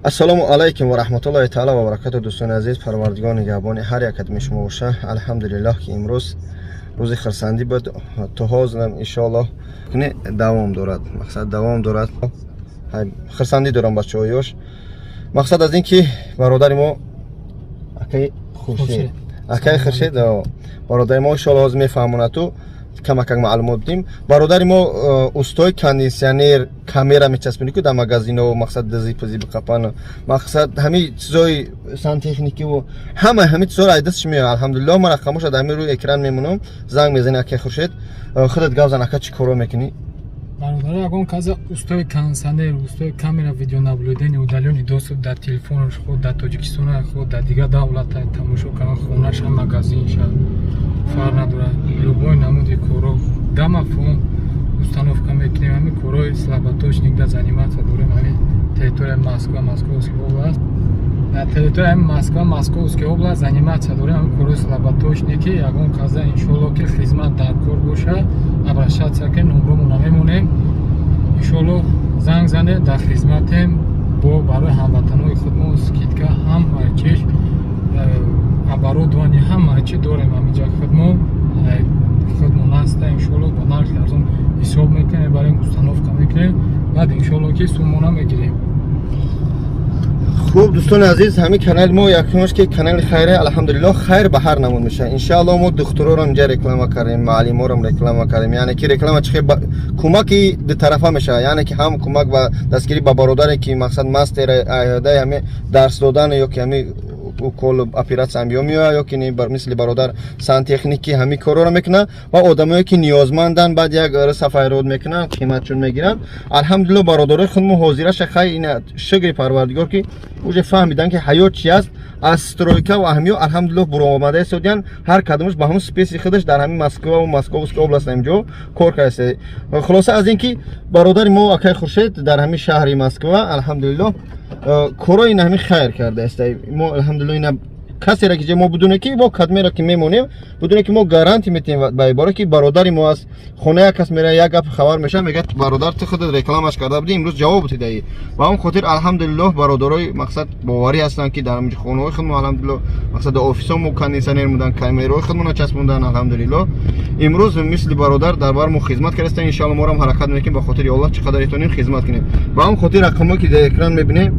Ассалому алайкум ва раҳматуллоҳи таала ва баракату. Дӯстони азиз, Парвардигор нигаҳбони ҳар як қадами шумо боша. Алҳамдулиллоҳ, ки имрӯз рӯзи хурсандӣ буд. То ҳозирам, иншоаллоҳ, не, давом дорад, мақсад давом дорад. Хурсандӣ дорам, бачаҳои ёш. Мақсад аз ин ки бародари мо, акаи Хуршед, акаи Хуршед, бародари мо, иншоалло, ҳозир мефаҳмонад, ту камакак маълумот дидим. Бародари мо устои кондитсионер, камера мечаспонӣ ку дар магазино, мақсад, дизӣ пизӣ биқапан, мақсад, ҳамин чизои сантехникиву ҳама ҳамин чизоро ай дастш меояд. Алҳамдулиллоҳ, ман рақамоша дар ҳамин рӯи экран мемонам, занг мезани. Акаи Хуршед, худат гап зан, ака, чӣ коро мекунӣ? Бародаро, ягон каза устои кондитсионер, устои камера видеонаблюдение, удалённый доступ дар телефонаш, худ дар Тоҷикистон, худ дар дигар давлата тамошо кардан, хонаша, магазинша, фарқ надорад, любой намуди коро, домофон установка мекунем, ҳамин корои слаботочник да заниматься дорем. Ҳамин территорияи Москва, Московский область, дар территорияи Москва, Московский область заниматься дорем ҳамин корои слаботочники. Ягон каза, иншоалло, ки хизмат дар кор боша, обращаться ки номромона мемонем, иншоалло, занг занед, дар хизматем. Бо барои ҳамватанои худмо скидка, ҳама чиш, оборудование, ҳама чи дорем ҳаминҷа худмо, худмон аста. Иншоалло, бо нархи арзон ҳисоб мекунем, барои установка мекунем, баъд, иншоалло, ки суммона мегирем. Хуб, дӯстони азиз, ҳамин канали мо якумаш ки канали хайре. Алҳамдулиллоҳ, хайр ба ҳар намуд мешавад. Иншааллоҳ, мо духтурорам инҷа реклама кардем, муаллиморам реклама кардем, яъне ки реклама чи кӯмаки дутарафа мешавад, яъне ки ҳам кӯмак ба дастгирӣ ба бародаре ки, мақсад, мастер даи ҳами дарс додан ё ки ҳами укол, оператсия ё меояд, ё ки мисли бародар сантехники ҳамин корҳоро мекунад ва одамое ки ниёзманданд, баъд як сафайрод мекунанд, қиматшон мегиранд. Алҳамдулилло, бародарои худмо ҳозираша хай, ина шукри Парвардигор, ки уже фаҳмидан, ки ҳаёт чи аст. Аз стройка ва аҳамиё, алҳамдулилло, буромада истодиян, ҳар кадомаш ба ҳамон спеси худаш дар ҳамин Москва ва Московский область ҳаминҷо кор кардаст. Хулоса аз ин ки бародари мо, акай Хуршед, дар ҳамин шаҳри Москва, алҳамдулилло, корои ин ҳамин хайр кардааст. Мо, алҳамдулилло, ина касеро ки мо бидуне ки мо кадмеро ки мемонем, бидуне ки мо гарантия метиҳем ба ибора ки бародари мо аст. Хона як кас мера, як гап хабар мешавад, мегӯяд: «Бародар, ту худат рекламаш карда будӣ, имрӯз ҷавоб дидаӣ». Ба он хотир, алҳамдулиллоҳ, бародарои, мақсад, боварӣ ҳастанд, ки дар хонаҳои худмо, алҳамдулиллоҳ, мақсад, дар офисҳо мо кондитсионер мудан, камераҳои худмона часпондан. Алҳамдулиллоҳ, имрӯз мисли бародар дар бар мо хизмат кардастанд. Иншоалло, моро ҳам ҳаракат мекунем, ба хотири Аллоҳ чӣ қадар итонем хизмат кунем. Ба он хотир рақамҳое ки дар экран мебинем,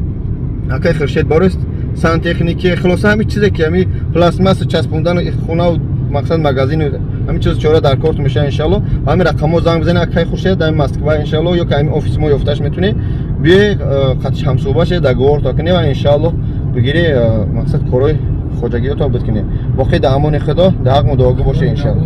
акай Хуршед барои сантехники, хулоса, ҳамин чизе ки ҳамин пластмасса часпондан хонаву, мақсад, магазину, ҳамин чиз чора дар корт мешавад, иншалло, ҳамин рақамҳо занг бизанед. Акай Хуршед дар Москва, иншалло, ё ки ҳамин офиси мо ёфташ метунед, биёе, қатиш ҳамсӯҳбат шед, договор то кунед ва, иншалло, бигири, мақсад, корҳои хоҷагиёто буд кунед. Боқӣ дар амони Худо, дар ҳақ мудоогӯ боше, иншалло.